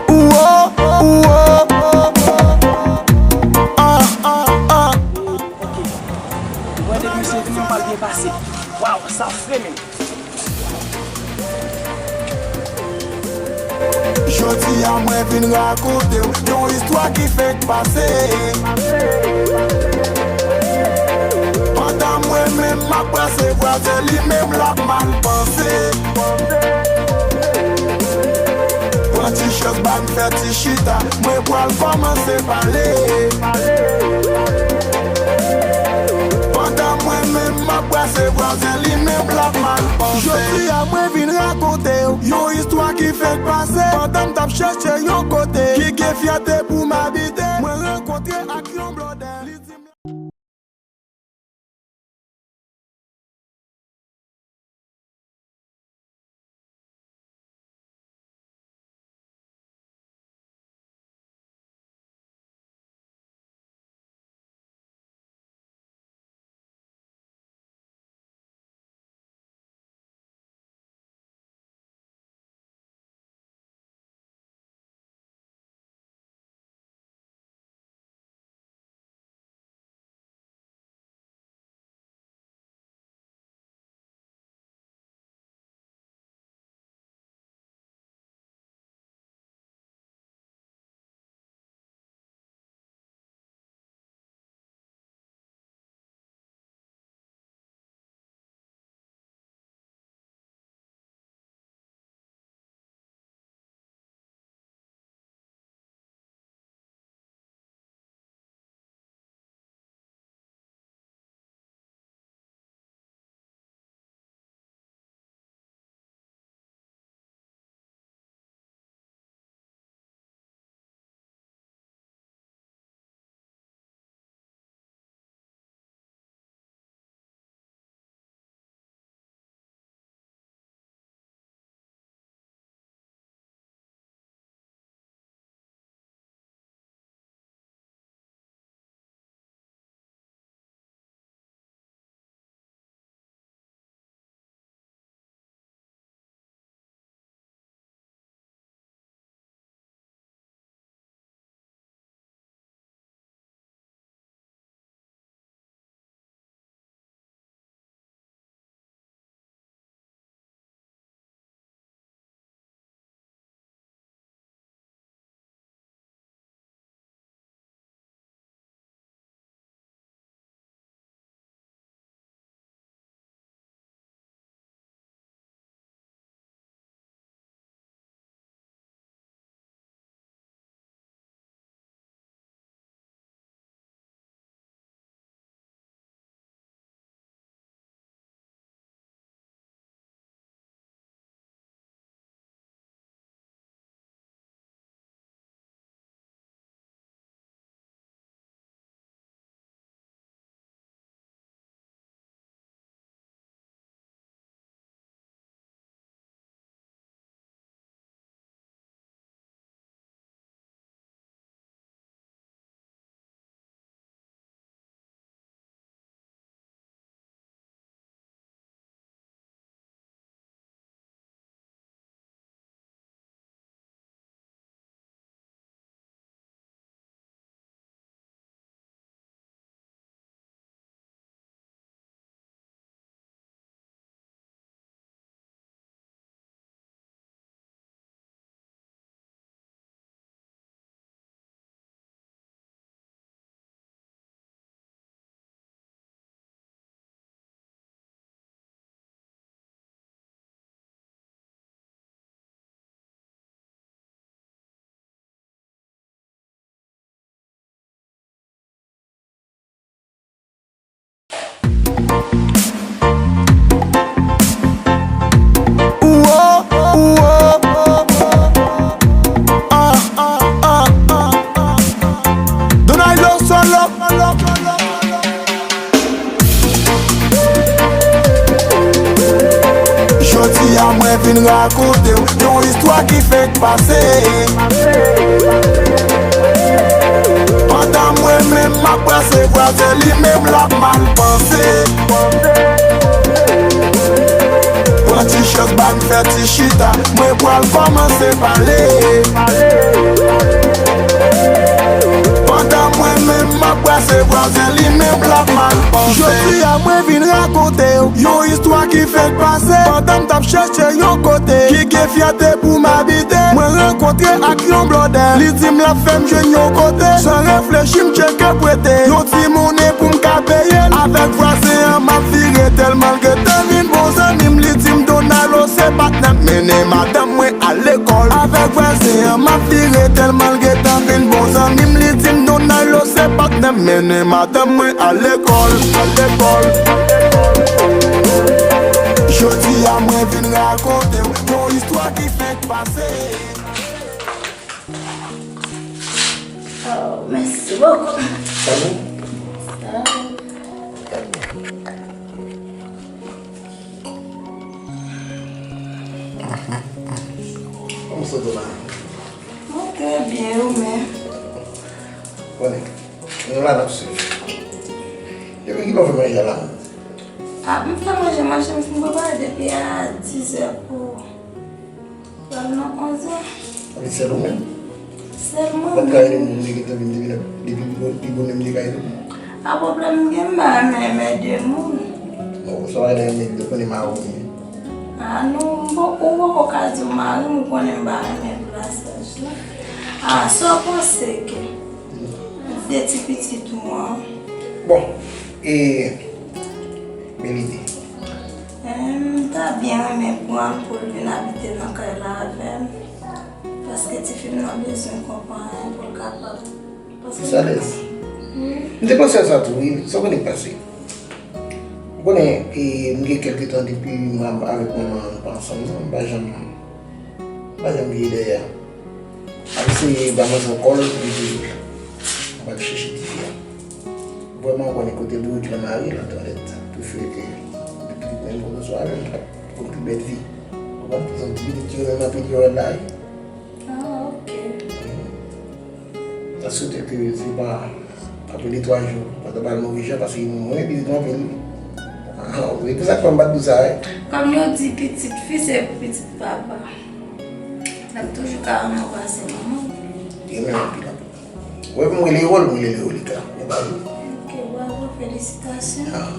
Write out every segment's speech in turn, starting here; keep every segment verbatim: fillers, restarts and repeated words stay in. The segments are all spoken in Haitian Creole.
Ou o, ou o. Ah, ah, ah. Mwen depi misye vini, m pral byen pase. Waw, sa fre menm. Jodi a mwen vin rakonte w yon istwa ki fèk pase. Pandan mwen menm m ap brase, vwazen li menm l ap mal panse. Pran ti chans ba m fè ti chita, mwen pral kòmanse pale. Pandan mwen menm m ap brase, vwazen li menm l ap mal panse. Jodi a mwen vin rakonte w yon istwa ki fèk pase. Pandan m t ap chèche yon kote ki gen fyète pou m abite, mwen rankontre ak yon blòdè. Li di m Ou o, ou o. Ah, ah, ah, ah, ah. Donald Lo solo. Jodi a mwen vin rakonte w yon istwa ki fèk pase. Pandan mwen menm m ap brase, vwazen li menm l ap mal panse. Pran ti Ban fè ti chita, mwen pral kòmanse pale. Pandan mwen menm m ap brase, vwazen li menm l ap mal panse. Jodi a mwen vin rakonte w yon istwa ki fèk pase. Pandan m t ap chèche yon kote ki gen fyète pou m abite, mwen rankontre ak yon blòdè. Li di m l ap fè m jwenn yon kote. San reflechi, m tcheke prete yon ti monnen pou m ka peye l. Avèk vwazen an, m ap vire tèlman l gentan vin bon zanmi m. Li di m, Donalo, se patnè m, mennen madanm mwen al lekòl. Avèk vwazen an, m ap vire tèlman l gentan vin bon zanmi m. Li di m, Donalo, se patnè m, mennen madanm mwen al lekòl. Al lekòl. Jodi a, mwen vin rakonte w yon istwa ki fèk pase. Oh, merci beaucoup. Salut. Salut. Kòman w santi w la? Mwen trè byen, ou menm? Konnen, nou la n ap swiv. Depi kilè w fè manje a la menm? Ah, m fè manje, manje m fin prepare depi a dizè pou pral nan onzè. Sa vle di sèl ou menm? Sèl mwen menm. Ou pa t ka ede moun ki te vin depi, depi pi bon, pi bon menm te ka ede w? A pwoblèm m gen, m pa renmen enmède moun. Bon, sa w pa renmen enmède, ou konnen mari w ye. Ah non, m poko, ou poko ka di w mari m, ou konnen m pa renmen plasaj la. Ah, sa w panse ke de ti pitit ou an? Bon, e, men lide. Em, m ta byen renmen pran l pou l vin abite nan kay la avè m. Paske tifi m nan bezwen konpayi pou l kapab. Paske... Plis alèz. Wi. M te panse a sa tou, wi. Sa w konnen k pase? Ou konnen, e, m gen kèlke tan depi m avèk manman an, nou pa ansanm, non. M pa janm, m pa janm vire dèyè. Ap eseye ba manzè yon kòl pou li di l ap al chèche tifi a. Vrèman, ou konnen kote dlo di lanmari, l ap twalèt. Prefere ke pitit mwen konn swa avè l, l ap konn pi bèl vi. Ou konprann? Paske ti pitit yo menm anpil yo wè l la wi. Ah, ok. Sa swete ke se pa apre de twa jou, pa ta pral move jan, paske mwen renmen pitit mwen anpil. Ah, e pou sa k fè m pa t di w sa, wi. Kòm yo di pitit fi se pitit papa. L ap toujou ka anbrase manman l. Li renmen anpil, anpil. Ou wè pou m rele Erol, m rele Erolika. Men pa vre. Ok, bravo, felisitasyon. Ah.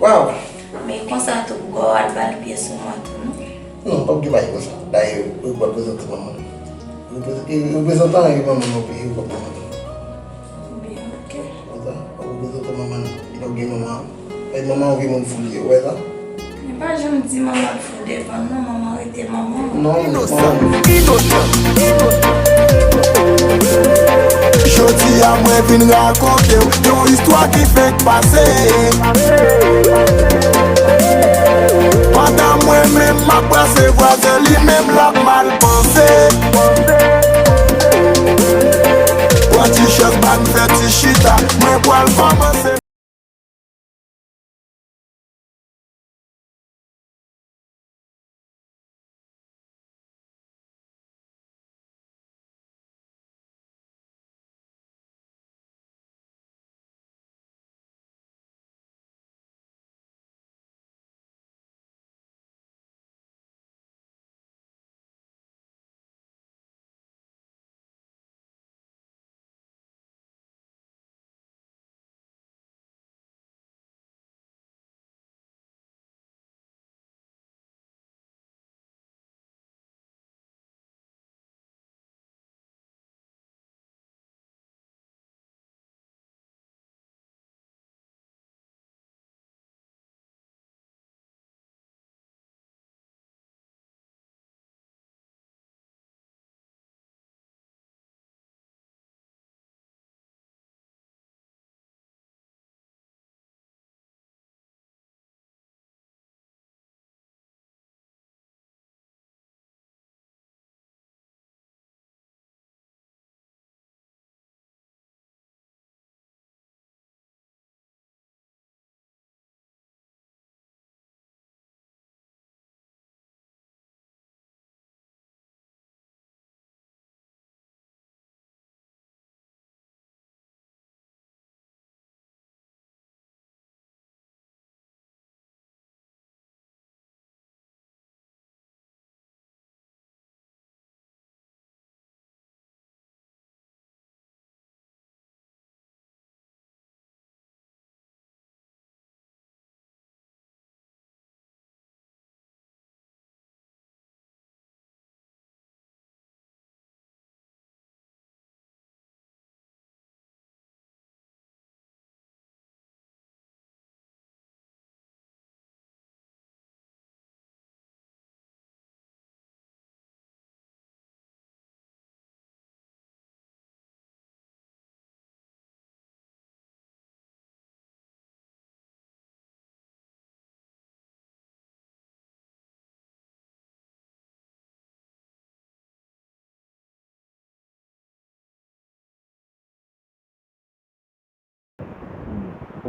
Waw! Men konsa tou, pou w al ba l pyès ou mwen tou, non? Non, p ap gen bagay konsa. Dayè, ou pral prezante manman l. Reprezantan e manman l, ou p ap gen manman l. Byen, ok. Konsa, w ap reprezante manman l. Li p ap gen manman l. Paske manman yon vye moun fou li ye, ou wè sa? Men pa janm di manman l fou devan l non, manman rete manman. Non, inosan, inosan, inosan. Jodi a mwen vin rakonte w yon istwa ki fenk pase. Pandan mwen menm m ap brase, vwazen li menm l ap mal panse. Pran ti chèz ba n fè ti chita, mwen pral kòmanse.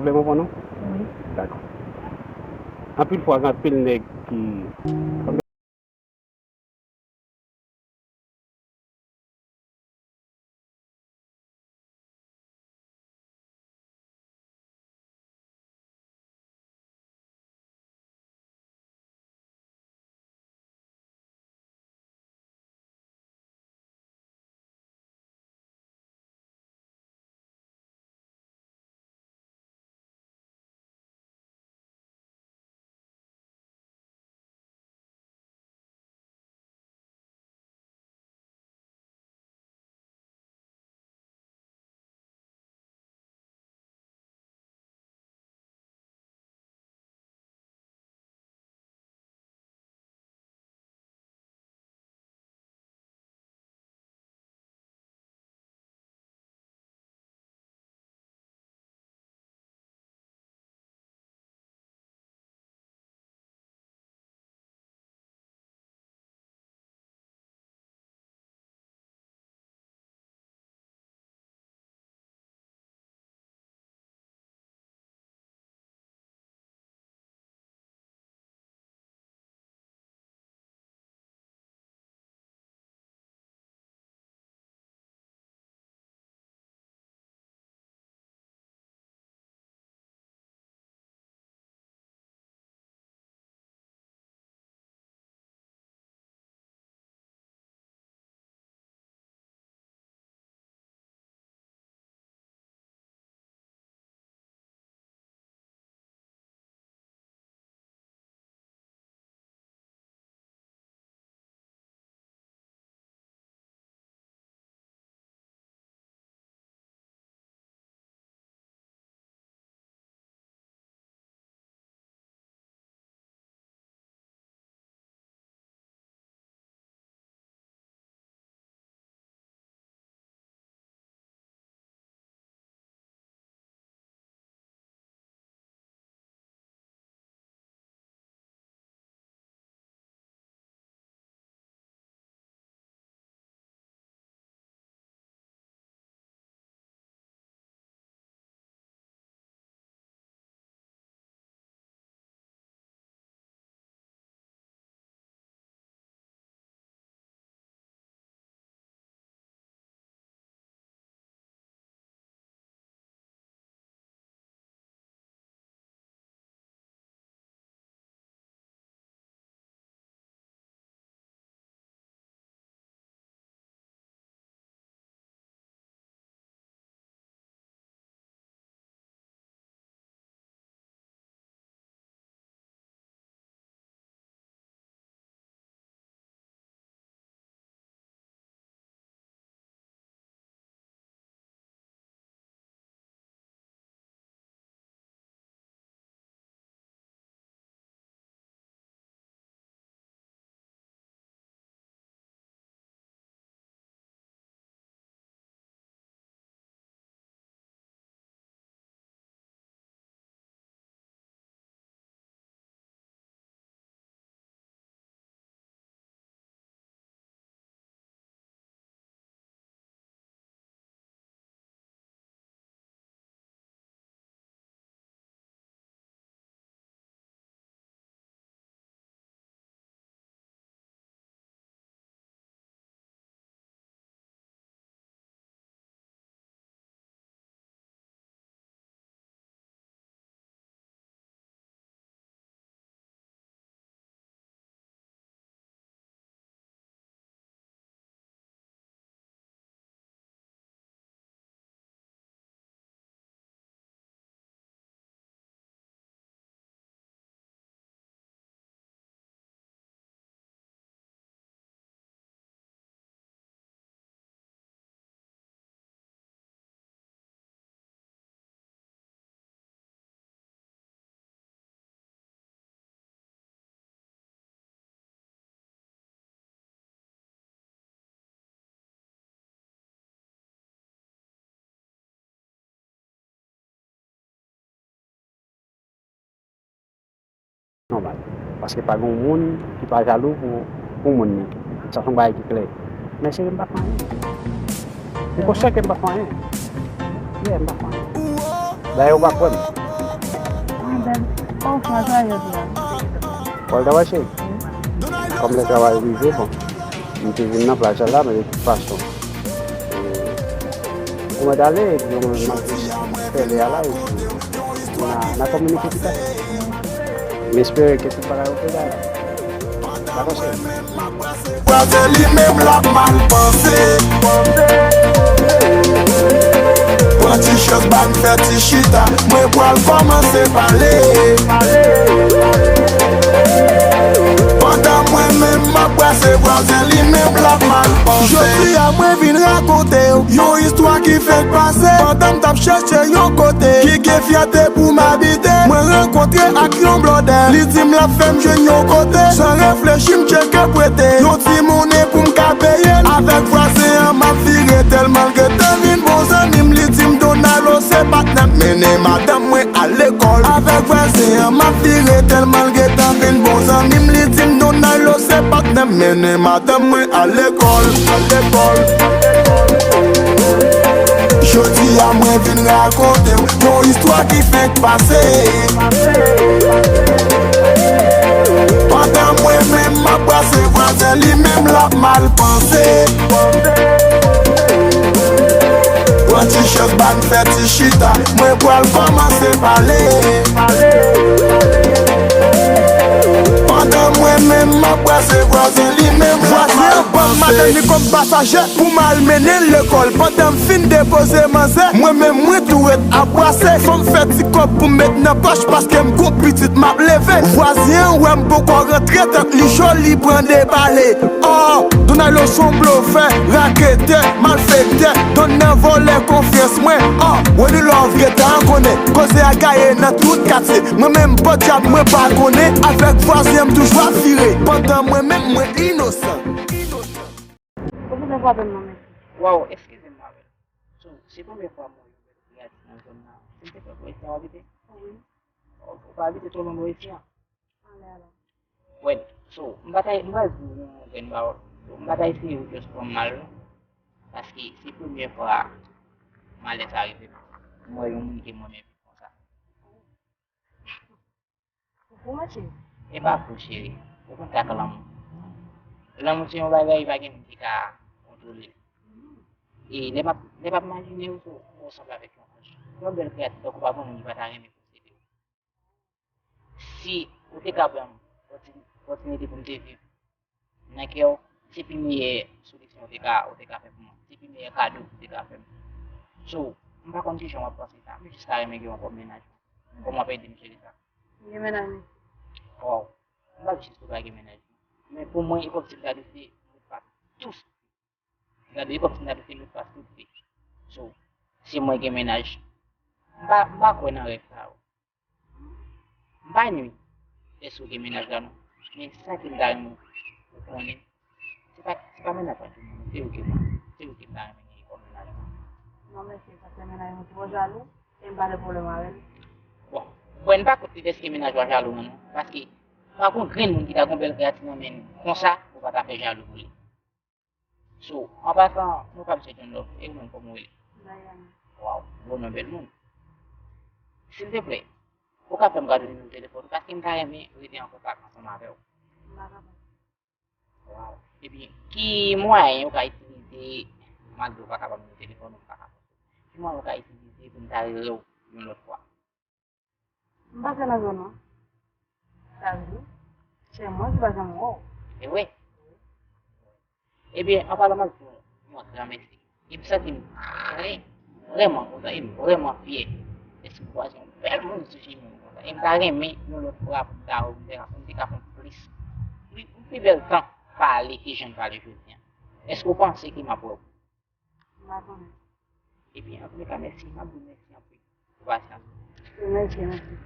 Vle mwen pran non? Wi. Dakò. Anpil fwa, gen anpil nèg ki Nòmal. Paske pa gen moun ki pa jalou pou, pou moun li. Sa se yon bagay ki klè. Men cheri, m pa fè anyen. M konsyante m pa fè anyen. Yeah, m pa fè anyen. Dayè, ou pa kwè m. Bèl. Bon, fwa sa yo di la. Pral travay, cheri? Kòm lè travay rive, bon, m te vin nan plaj la, men de tout fason, pou mwen t ale, epi mwen menm m ap jis fè lè a la, epi n a, n a kominike pita. M espere ke tout bagay oke la. Dakò, cheri? Vwazen li menm l ap mal panse. Pran ti chans, ban m fè ti chita. Mwen pral kòmanse pale. Pandan mwen menm m ap brase, vwazen li menm l ap mal panse. Jodi a mwen vin rakonte w yon istwa ki fèk pase. Pandan m t ap chèche yon kote ki gen fyète pou m abite, mwen rankontre ak yon blòdè. Li di m l ap fè m jwenn yon kote. San reflechi, m tcheke prete yon ti monnen pou m ka peye l. Avèk vwazen an, m ap vire tèlman l gentan vin bon zanmi m. Li di m, Donalo, se patnè m, mennen madanm mwen al lekòl. Avèk vwazen an, m ap vire tèlman l gentan vin bon zanmi m. Li di m, Donalo, se patnè m, mennen madanm mwen al lekòl. Al lekòl. Jodi a mwen vin rakonte w yon istwa ki fenk pase. Pandan mwen menm m ap brase, vwazen li menm l ap mal panse. Pran ti chans, ban m fè ti chita, mwen pral kòmanse pale. Pandan mwen menm m ap brase, vwazen li menm l ap mal panse. Vwazen an pran madanm li kòm pasaje pou m al mennen l lekòl. Pandan m fin depoze manzè, mwen menm mwen tou ret ap brase. Fò m fè ti kòb pou m met nan pòch, paske m gon pitit m ap leve. Vwazen an wè m poko rantre, tank li cho, li pran de pale. Oh, Donalo s on blofè, raketè, malfektè, donn nan vòlè konfyans mwen. Oh, Wenilove gentan konnen, koze a gaye nan tout katye. Mwen menm podyab mwen pa konnen, avèk vwazen an m toujou ap vire. Pandan mwen menm mwen inosan. Inosan. Ou bezwen frape m non, mesye. Waw, eskize m avè w. So, se premye fwa m wè yon bèl kreyati nan zòn nan. Silvouplè, ou konnen sa w abite? Wi. Ou pa abite twò lwen bò isi an? Anlè a la. Wè, so, m pa ta, m pral di w yon grenn pawòl. So, m pa ta eseye w just pran m mal, non. Paske se premye fwa malè sa rive m. M wè yon moun ke m renmen viv konsa. Pou mwen, cheri. E pa pou cheri. Ou konn sa k lanmou. Lanmou se yon bagay pa gen moun ki ka kontwole l. E lè m ap, lè m ap imajine w, ou sanble avèk yon anj. Yon bèl kreyati, tankou pa gen moun ki pa ta renmen posede w. Si ou te ka ban m opòtinite pou m te viv nan kè w, se pi meyè solisyon ou te ka, ou te ka fè pou mwen. Se pi meyè kado ou te ka fè m. So, m pa konn kijan w ap panse sa, m jis ta renmen gen w kòm mennaj mwen. Kòman w ap ede m jere sa? M gen mennaj mwen. Waw. M p ap jis ou pa gen mennaj mwen. Men pou mwen, e kòmsi m ta dwe se mot pas tout. Gade, e kòmsi m ta dwe se mot pas tout vi. So, se mwen gen mennaj. M pa, m pa kwè nan rèv sa yo. M pa nwi èske w gen mennaj la non. Men sa ke m ta renmen ou konnen, se pa, se pa mennaj la ke m renmen, se ou ke m, se ou ke m ta renmen genyen kòm mennaj mwen. Non, mesye, paske mennaj mwen twò jalou, e m pa gen pwoblèm avè l. Bon, bon, m pa kwè se dèske mennaj ou a jalou an non, paske pa gen yon grenn moun ki ta gen yon bèl kreyati nan men l konsa, ou pa ta fè jalou pou li. So, an pasan, nou pa mesye John Love, e ou menm kòman w rele? Dayana. Waw, bon non bèl moun. Silteplè, ou ka fè m kado nimewo telefòn ou, paske m ta renmen rete an kontak ansanm avè w. M pa kapab. Waw. Ebyen, ki mwayen ou ka itilize, malgre ou pa kapab nimewo telefòn ou, m pa kapab, ki mwayen ou ka itilize pou m ta rele w yon lòt fwa? M pase nan zòn nan. Sa vle di, se mwen ki pa janm wè w. E vre? Ebyen, an palan, m ap di w yon gran mèsi. E m santi m trè, vrèman kontan, e m vrèman fyè dèske m kwaze yon bèl moun sou chemen m konsa. E m ta renmen yon lòt fwa pou m ta wè w, pou m te ka, pou m te ka pran plis, yon pi bèl tan pale ke jan n pale jodi a. Èske w panse ke m ap wè w? M pa konnen. Ebyen, antouka, mèsi. M ap di w mèsi anpil pou pasyans ou. Mèsi, mèsi.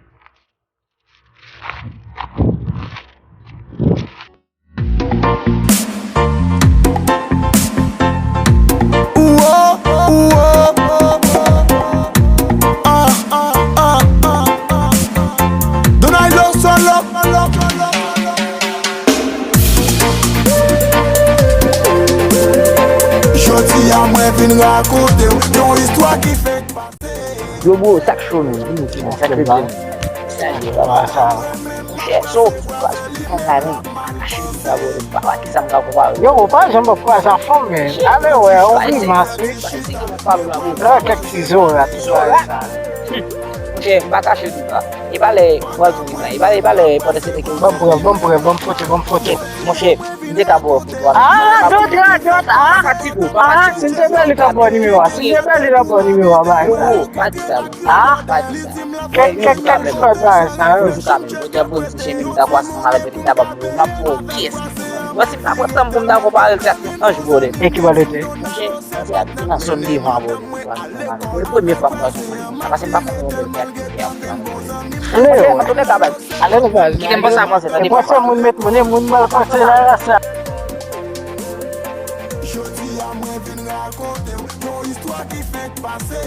Donald Solo. Jodi a mwen vin rakonte w yon istwa ki fenk pase. Yo bro, sa k cho nou, vini, vini, sa k cho nou. Sa, sa. Monchè, so, pral sou kanal, men, pa kache li, pa vole, pa, pa ki sa m ka konpare. Yo, ou pa janm ap kwaze afon, men. Ale wè, ou grimas, wi. Lè kèk ti zorat, ti zorat. Monchè, m pa kache li, pa. E pa lè, pral sou kanal, e pa, e pa lè, pandan se te ke. Ban m prè, ban m prè, ban m pote, ban m pote. Monchè, m te ka ba w foto a. Ah, dot, dot, dot, ah. Pa fatige w, pa fatige w. Ah, si m te bèl, li t ap ba w nimewo a. Si m te bèl, li t ap ba w nimewo a, bay. Yo, yo, pa di sa. Ah. Pa di sa. Kèk, kèk, kèk ti bagay sa yo. Toujou ka menm. Jodi a, bon, ti chen, m dakò ansanm avèk li, m ta ba w, m ap ba w pyès. Mwen, si m ta pran tan m pou m dakò parèl sa, anj bòdè. E ki bò l te? Monchè, mwen se abite nan zòn devan an, bòdè. Se premye fwa m pral sou moun. Sa pase m pa konn yon bèl kay. Leo. Antoine Kabal. Ale nou baz. Kite m panse avanse, tande papa. Panse moun met moun, e moun mal panse la, la sa. Jodi a mwen vin rakonte w yon istwa ki fenk pase.